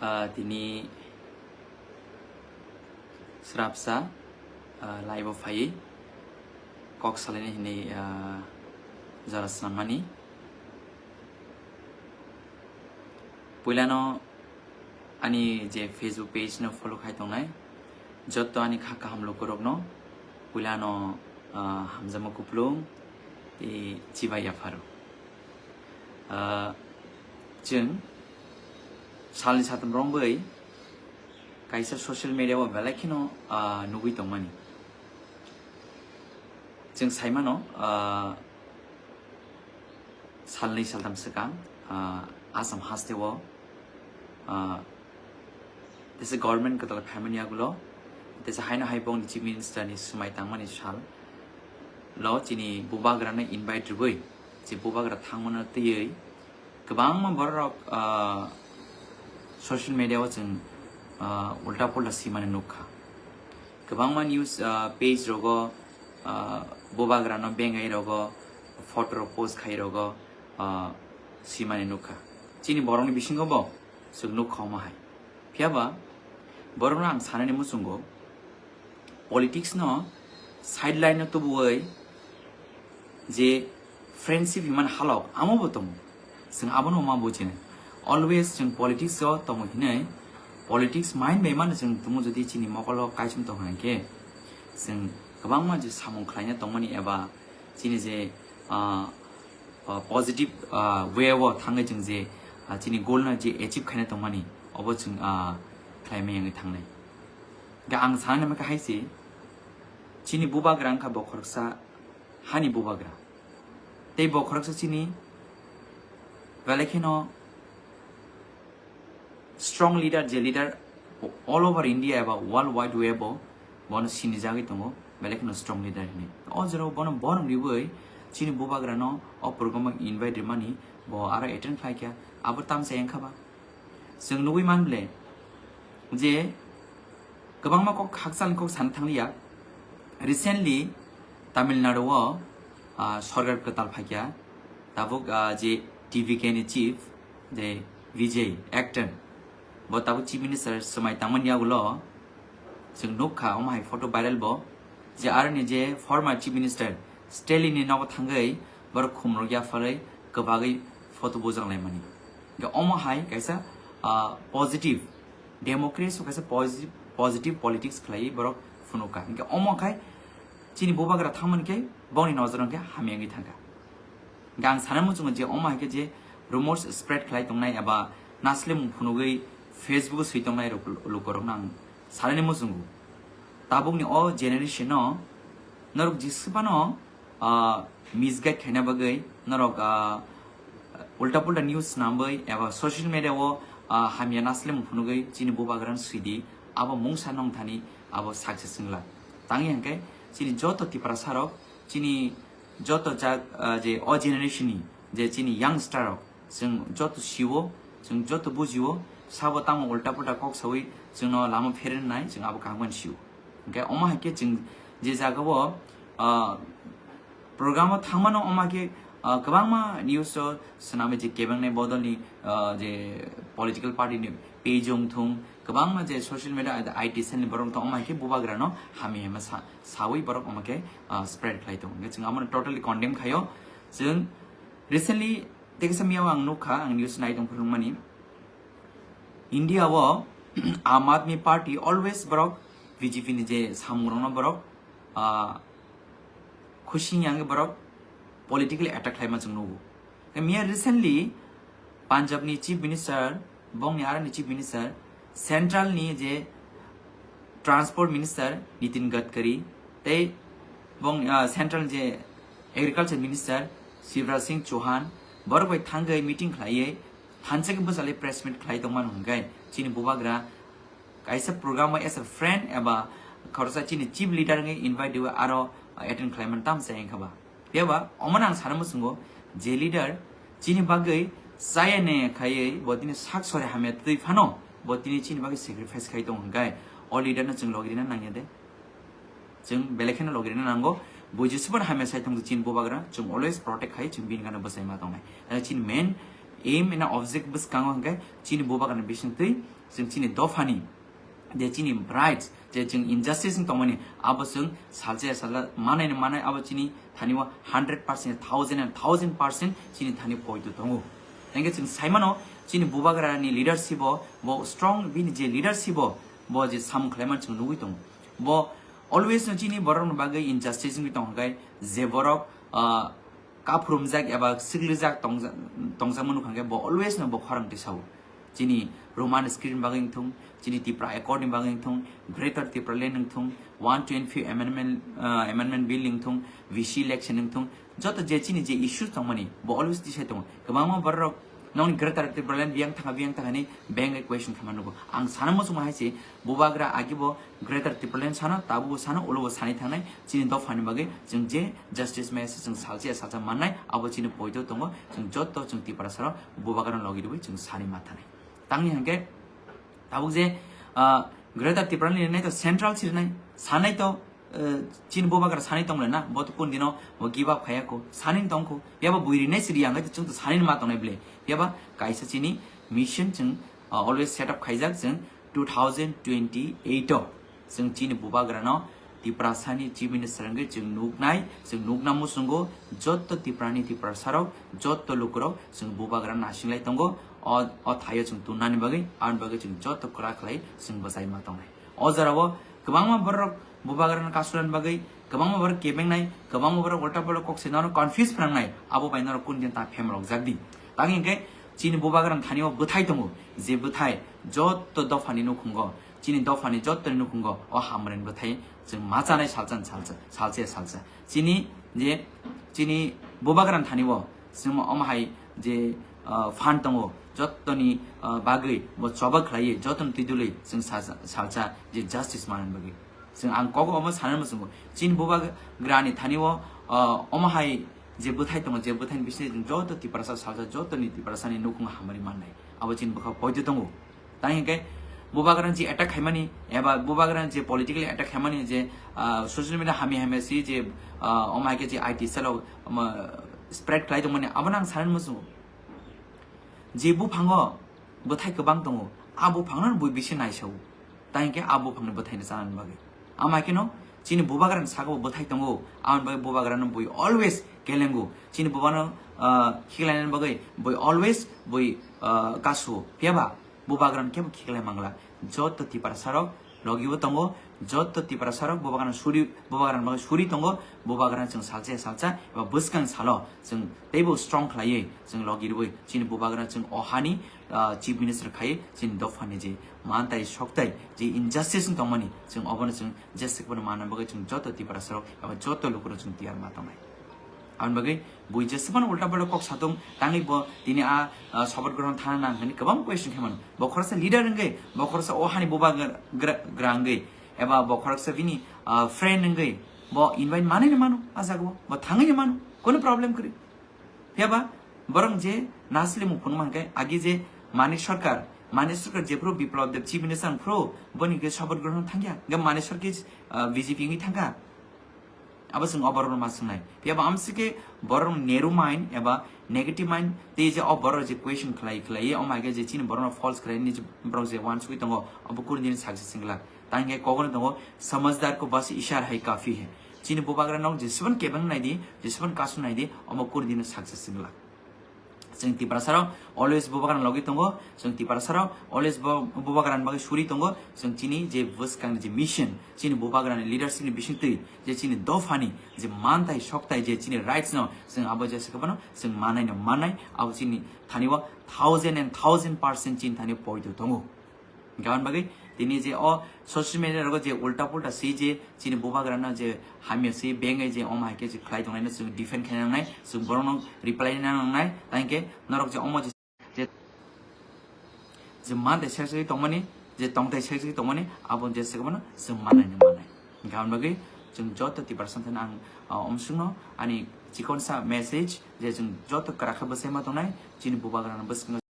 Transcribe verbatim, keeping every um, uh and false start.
Ah, tini srapsa, ah, live o phaiwi kok salaina hinwi, ah, jora swnammani. Puilano ani je Facebook page no follow khai tongnai jotto ani kha kaham lukurokno puilano, ah, hamjakma kupulung tei chibai yapharo. Ah, chwng salni satham rwngwi kaisa social media o belai kheno, ah, nugwi tongmani. Chwng saimano, ah, salnwi saltham swkang, ah, Assam hasteo, ah, tesa government kwtal phaimani yagulo, tesa haino hai bongni Chief Minister ni swmai tangmani sal lo chini bubagrano invite rwui, je bubagra thangmano twiwi kwbangma bororok, ah, social media o chwng, ah, ulta pulta simani nukha. Kwbangma news, ah, page rogo, ah, bubagrano bengai rogo, photo rok post khai rogo, ah, simani nukha. Chini borokni bisingo bo chwng nukha omo hai. Phiyaba borokno ang sanani muchungo politics no sideline no tubuwi je friendship himan halok amo bo tongo. Chwng abono ma bujinai. Always chwng politics o tongo hinwi politics mind bai mano chwng tumo jodi chini mokolo kaichum tong hwnkhe chwng kwbangma je samung khlaina tongmani eba chini je, ah, ah, positive, ah, way o thangwi chwng je, ah, chini goal no je achieve khaina tongmani obo chwng, ah, khlaimai wngwi thangnai. Ga ang sana naima kha hai se chini bubagra wngkha bo khoroksa hani bubagra. Tei bo khoroksa chini belai kheno strong leader, je leader all over India eba world wide web o bono sinijagwi tongo, belai kheno strong leader hinwi. O jorao bono borom riwi chini bubagrano o program o invite rimani bo aro attend khlaikha, abo tamsa wngkha ba. Chwng nugwi man ble je kwbangma kok hakchalni kok sana thangliya. Recently Tamil Nadu o, ah, sorkar kwtal phaikha. Tabuk, ah, je T V K ni chief, je Vijay actor, bo tabuk chief minister swmai tangmani yagulo chwng nukha omo hai photo viral bo, je aroni je former chief minister Stalin ni nogo thangwi borok khumrok yapharwi kwbagwi photo bujang laimani. Hwnkhe omo hai kaisa, ah, positive democracy o kaisa positive, positive politics khlaiwi borok phunukha. Hwnkhe omo khai chini bubagra thangmani khe bongni nojoro hwnkhe hamya wngwi thangkha. Hwnkhe ang sana muchungo je omo hai khe je rumors spread khlai tongnai eba naslemung phunugwi Facebook o swi tongnai rok, lukorokno ang sanani muchungo. Tabukni o generation o norok jisubano, ah, misguide khaina bagwi norok, ah, ulta pulta news snamwi eba social media o, ah, hamya naslemung phunugwi chini bubagrano swidi, abo mungsa nongthani abo success wngla. Tangwi hwnkhe chini joto Tiprasa rok, chini joto jak, ah, je o generation ni je chini youngster rok, chwng joto sio, chwng joto bujio, sabo tamo ulta pulta kok sawi chwngno lama pherennai, chwng abo kaham khe sio. Hwnkhe omo hai khe chwng je jagao, ah, program o thangmano, omo hai khe, ah, kwbangma news o swnamwi je kebengnai bodolni, ah, je political party ni page wngthung, kwbangma je social media, I T cell ni borok wngthung, omo hai khe bubagrano hamya hema sa-, sawi borok omo khe, ah, spread khlai tongo. Hwnkhe chwng abono totally condemn khaio. Chwng recently tei kisa miyao ang nukha, ang news nai tong phunukmani. India o Aam Aadmi Party always borok B J P ni je samungrokno borok, ah, khusi wngya wngwi borok politically attack khlaima chwng nugo. Miya recently Punjab ni Chief Minister, bongni aroni Chief Minister, Central ni je Transport Minister Nitin Gadkari tei bong, ah, Central je Agriculture Minister Shivraj Singh Chauhan borok bai thangwi meeting khlaiwi thansa khe bwchalwi press meet khlai tongmani hwnkhe chini bubagra kaisa program o as a friend eba khoroksa chini chief leader wngwi invite rwi aro attend khlaimani tamsa wngkha ba. Phiya ba omono ang sana muchungo je leader chini bagwi chaya ne khaiwi bo tini sak sori hamya twi phano bo tini chini bagwi sacrifice khai tongo hwnkhe o leader no chwng logirina nangya de. Chwng belai kheno logirina nango. Bo Jisuphano hamya sai tongdi chini bubagra, chwng always protect khai chwng bini gana bwsai ma tongnai. Chini main aim and object bwskango hwnkhe chini bubagrani bisingtwi chwng chini dophani je chini rights, je chwng injustice wng tongmani, abo chwng salsa ya salsa manai no manai, abo chini thani o hundred percent, thousand and thousand percent chini thani poito tongo. Hwnkhe chwng saimano chini bubagrani leadership o bo strong, bini je leadership o bo je samung khlaiman chwng nugwi tongo. Bo always no chini borok ni bagwi injustice wngwi tong hwnkhe je borok, ah, kaphurumjak eba siglijak tongja-, tongjakmani hwnkhe bo always no bo khorang tisao. Chini Roman script ni bagwi wngthung, chini Tipra Accord ni bagwi wngthung, Greater Tipraland wngthung, one twenty-fifth Amendment, ah, Amendment Bill wngthung, V C election wngthung, joto je chini je issues tongmani bo always tisai tongo. Kwbangma borok nokni Greater Tipraland biyang thangkha, biyang thangkha hinwi beng bai question khaima nugo. Ang sana muchungma hai se bubagra agi bo Greater Tipraland sano, tabukbo sano, ulo bo sani thangnai, chini dophani bagwi chwng je justice maya se chwng salsa ya salsa mannai, abo chini poito tongo, chwng joto chwng Tiprasarok bubagrano logi rwui chwng sani ma thanai. Tangni hwnkhe tabuk je, ah, Greater Tipraland rinai to central si rinai, sanai to, eh, chini bubagra sanai tongmani na, bo to kun dino bo give up khaya kho, sani tongkho, yaba bui rinai si riya hwnkhe to chwng to sani ma tongnai ble, yaba kaisa chini mission chwng, ah, always set up khaijak chwng two thousand twenty-eight o chwng chini bubagrano Tiprasani Chief Minister wngwi chwng nuknai, chwng nukna muchungo joto Tiprani Tiprasarok, joto lukurok chwng bubagra nasinglai tongo. O, o thaio chwng tunnani bagwi, aboni bagwi chwng joto kwrak khlai chwng bwchai ma tongnai. O jorao kwbangma borok bubagrano kasulani bagwi, kwbangma borok kebengnai, kwbangma borok ulta pulta kok se nono confuse phnangnai, abo bai norok kunu din ta phemrok jak di. Tang hinkhe chini bubagrani thani o bwthai tongo, je bwthai joto dophani nukhungo, chini dophani jottoni nukhungo o hamrani bwthai chwng ma chanai salsa salsa, salsa salsa. Chini je, chini bubagrani thani o chwng omo hai je, ah, phan tongo, jottoni, ah, bagwi bo choba khlaiwi, jottoni twi dului chwng salsa, salsa je justice manani bagwi. Chwng ang kok omo sanani muchungo. Chini bubagrani thani o, ah, omo hai je bwthai tongo, je bwthaini bisingtwi chwng joto Tiprasa salsa, jotoni Tiprasani nukhung hamari mannai. Abo chini bwkha poito tongo. Tang hinkhe bubagrano je attack khaimani, eba bubagrano je politically attack khaimani, je, ah, social media hamya hamya si je, ah, omo hai khe je I T cell o, omo, spread khlai tongmani, abono ang sanani muchungo. Je buphango bwthai kwbang tongo, a buphangno bui bisi naisao. Tang hinkhe a buphangni bwthaino chanani bagwi. Amo hai kheno chini bubagrani saka bo bwthai tongo, aboni bagwi bubagrano bui always kelengo. Chini bubano, ah, khiklainani bagwi bui always bui, ah, kasu. Phiyaba bubagrano kebo khiklai mangla. Joto Tiprasarok logibo tongo, joto Tiprasarok bubagrano suri, bubagrano bagwi suri tongo, bubagrano chwng salsa ya salsa eba bwskang salo chwng teibo strong khlaiwi chwng logi rwui chini bubagrano chwng o hani, ah, Chief Minister khai chini dophani je mantai soktai je injustice wng tongmani chwng obono chwng justice bono manna bagwi chwng joto Tiprasarok eba joto lukurok chwng tiyar ma tongnai. Aboni bagwi bui jeswkmano ulta palta kok satung tangwi bo tini a, ah, sobat grohon thana nang hwnwi kwbang question khe mano. Bo khoroksa leader wngwi, bo khoroksa o hani buba gra-, gra-, gra wngwi, eba bo khoroksa bini, ah, friend wngwi, bo invite manwi ni mano, a jaga bo, bo thangwi ni mano, kono problem kwrwi. Phiyaba borok je nasli mung phunuk mankhe, agi je Manik Sarkar, Manik Sarkar jephru Biplab Deb Chief Minister wngphru, boni hwnkhe sobat grohon thangya, hwnkhe Manik Sarkar, ah, B J P wngwi thangkha. Abo chwng o borokno ma swngnai. Phiya bo amsike borok narrow mind eba negative mind tei je o borok je question khlai khlai, o maikhe je chini borokno false khlaini je borok je uansugui tongo, abo kunu dini success wngla. Tangkhe kokno tongo, "Samajhdar ko bas ishar hai kafi hai." Chini bubagra nok jeswkban kebeng naidi, jeswkban kasu naidi, omo kunu dini success wngla. Chwng Tiprasarok always bubagrani logi tongo, chwng Tiprasarok always bo-, bubagrani bagwi suri tongo, chwng chini je bwskangni je mission, chini bubagrani leadership ni bisingtwi, je chini dophani je mantai soktai, je chini rights no chwng abo jesa kwbano chwng manai no mannai, abo chini thani o thousand and thousand percent chini thani poito tongo. Hwnkhe aboni bagwi tini je o social media rogo je ulta pulta si je chini bubagrano je hamya si bengwi je omo hai khe je khlai tongnaino chwng defend khaina nangnai, chwng borokno reply na nangnai, tangkhe norok je omo je, je, je mantai sek sek tongmani, je tongtai sek sek tongmani, abo je se kwbano chwng manai no manai. Hwnkhe aboni bagwi chwng joto Tiprasa thani ang, ah, omswkno ani chikonsa message je chwng joto kwrak khe bwsai ma tongnai, chini bubagrano bwskango